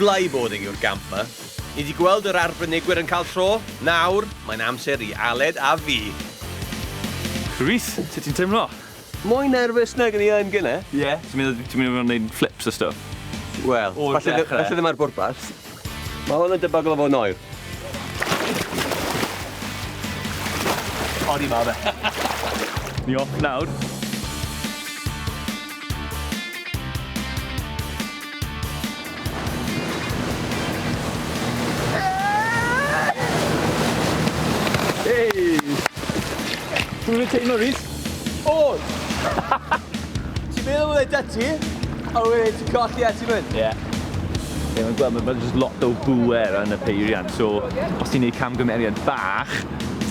Flyboarding yw'r gamp 'ma. Ni 'di gweld yr arbenigwyr yn cael tro, nawr mae'n amser i Aled a fi. Rhys, sut ti'n teimlo? Mwy nerfus nag o'n i yn gynne. Ie? Ti'n meddwl ti'n mynd i fod yn neud flips a stwff? Wel, falle ddim, falle ddim ar bwrpas. Mae hwn yn debygol o fod yn oer. Odi ma fe. Ni off nawr. Hey! Ti'n mynd teimlo, Rhys? O! Ti'n meddwl bod e 'da ti, a wedyn ti'n colli a ti'n mynd. Ie. Ie, mae'n gweld, mae'n just lot o bŵer yn y peiriant, so os ti'n neud camgymeriad bach,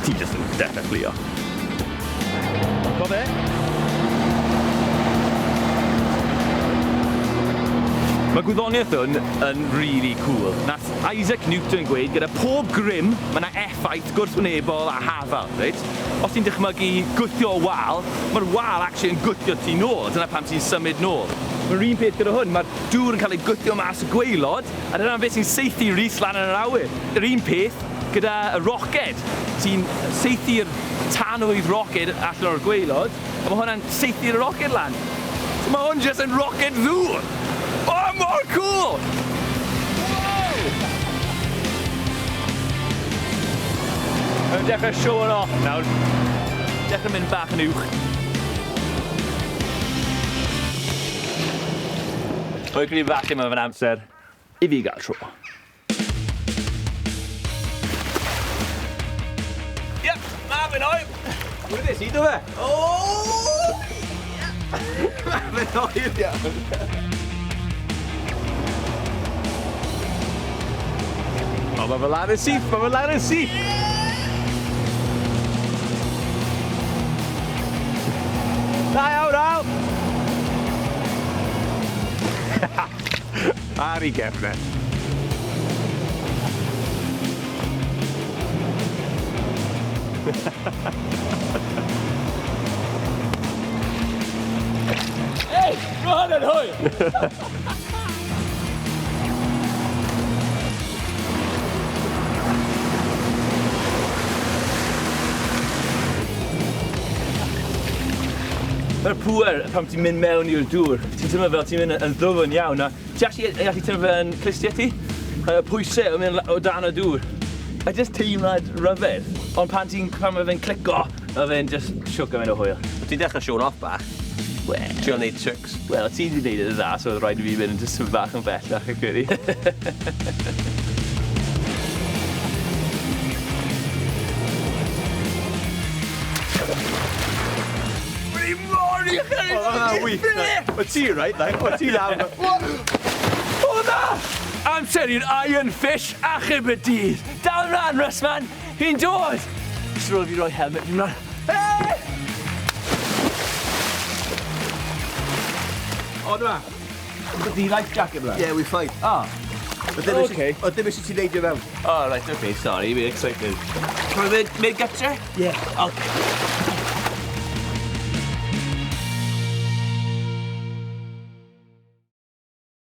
ti just yn dechrau fflio. Co fe? Mae gwyddoniaeth hwn yn really cool. Nath Isaac Newton gweud gyda pob grym, mae yna effaith gwrthwynebol a hafal, reit? Os ti'n dychmygu gwthio wal, mae'r wal actually yn gwthio ti nôl, dyna pam ti'n symud nôl. Mae'r un peth gyda hwn, mae'r dŵr yn cael ei gwthio mas y gwaelod, a dyna beth sy'n saethu Rhys lan yn yr awyr. Yr un peth gyda y roced, ti'n saethu'r tanwydd roced allan o'r gwaelod, a mae hwnna'n saethu'r roced lan. So mae hwn jyst yn roced ddŵr! O, mor cool! Wow! Mae'n dechrau showing off nawr. Dechrau mynd bach yn uwch. Rwy'n credu falle mae fe'n amser i fi gael tro. Yep, ma fe'n oer! Wedes i do fe? O! Ma fe'n oer iawn. O, ma fe lan yn syth, ma fe lan yn syth! Da iawn, Al! Ar ei gefn e. Ei, mae hwn yn hwyl! Mae'r pŵer pan ti'n mynd mewn i'r dŵr, ti'n teimlo fel ti'n mynd yn ddwfn iawn a Ti actually yn gallu teimlo fe yn clustiau ti. Y pwysau yn mynd o dan y dŵr. Mae jyst teimlad rhyfedd. Ond pan ti'n, pan mae fe'n clico, mae fe'n just siwc a mynd o hwyl. Ti'n dechrau showing off bach. Wel. Trio neud tricks. Wel, ti 'di neud e'n dda, so oedd rhaid i fi fynd yn jyst bach yn bellach, fi'n credu. Wedi mor uchel! Oedd hwnna'n wych. O ti right, like, o ti lawr. O na! Amser i'r Iron Fish achub y dydd! Dal mlan, Russman! Fi'n dod! Jyst ar ôl i fi roi helmet fi mlan. Hey! O na! Ydy life jacket mlan? Yeah, we're fine. Oh. Okay. O, dim eisiau ti neidio fewn. Oh, right, okay, sorry, be excited. Can I mynd, mynd gytre? Yeah. Okay.